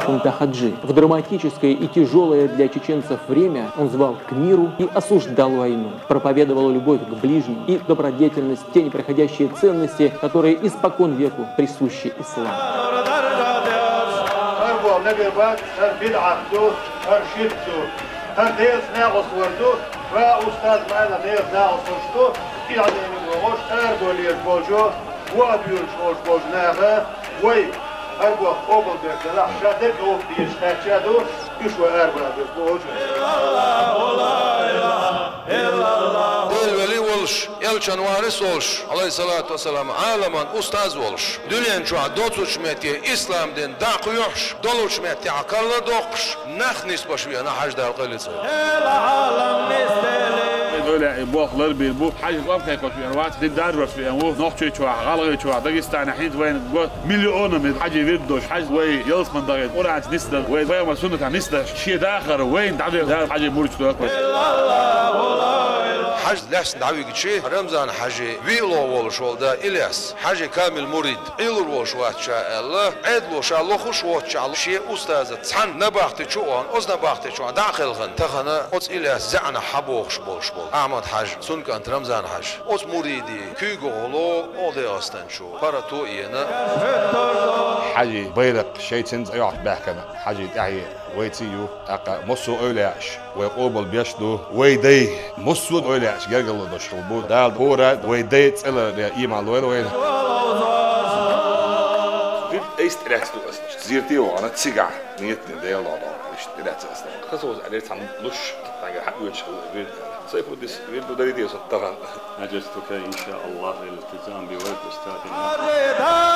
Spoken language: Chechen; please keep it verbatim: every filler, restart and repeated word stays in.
Унтахаджи. В драматическое и тяжелое для чеченцев время он звал к миру и осуждал войну, проповедовал любовь к ближним и добродетельность, те непроходящие ценности, которые испокон веку присущи исламу. Хьар боху набир бац, хьар бидӀат ду, хьар ширк ду, хьар Делаца накъост вар ду, ва устаз ма аьлла Делаца накъост варш ду, и Ӏадамиг вогӀуш, араболлераш болчо, ваха буьйлуш волуш болчу наха, вай, хьар боху къобалбеш делахь, ша дерг а воккха дезаш кхаьчча а ду, уьш вай арабаллераш бу оцу. Дела вели волуш, элчан варис волуш, алейхиссалату вассалам, Ӏаламан устаз волуш, дуьнен чохь доцучу метте ислам дин дӀакхоьхьуш, долучу меттехь карладоккхуш, нах нисбаш веана Хьаьжа, Дала къайле цунна. Вай дойле и болх ларбийр бу, Хьаьжа кӀом кхайкхош веана вац, дин даржош веана ву, Нохчийчохь, ГӀалгӀайчохь, Дагестанехь хӀинца вайна го миллионами Хьаьжин вирд долуш, Хьаьжа вай ялсаман дагӀе, Къуръанца нисдан, вай пайхамар суннатах нисдан, шен дахар вайна дӀаделла Дала Хьаьжин мурдаш доккхуш. Хьаьжа лаьцна дӀавигчи, Рамзан-Хьаьжин виъ ло волуш волу да Ильяс, Хьаьжин камил мурид, Ӏуьйрар волуш вац ша аьлла, Ӏедало ша лохуш воццушехь, шен устазаца цхьаьна набахти чу а вахана, оцу набахти чохь дӀа а кхелхина, тахана оцу Ильяс заьӀнах хьабохуш болуш болу Ахьмад-Хьаьжа, цуьнан кӀант Рамзан-Хьаьжа. Оцу муридийн куьйга гӀоло оха ДегӀастанчо паргӀато а еана. Хьаьжин байракх шайца цӀе йохьуш баьхкина Хьаьжин тӀаьхье вайца а ю, тӀаккха массо а эвлаяаш вай къобалбеш ду. Вай дай массо а эвлаяаш гергарло долуш хилла бу. Дала хӀора вай дай цӀе ларъян ийман лойла вайна. Вирд айса тӀелаьцна ду аса. Зерате а вахана цигахь, нийтанийн Дела лохьа, иштта тӀелаьцна аса. Хаза ваза аьллера цхьамма луш, тхьаьнгара хьаоьцуш хилла вирд. Сайфуддис вирд ду дарий те сан тахана. عجزتك إن شاء الله الالتزام بورد أستاذنا.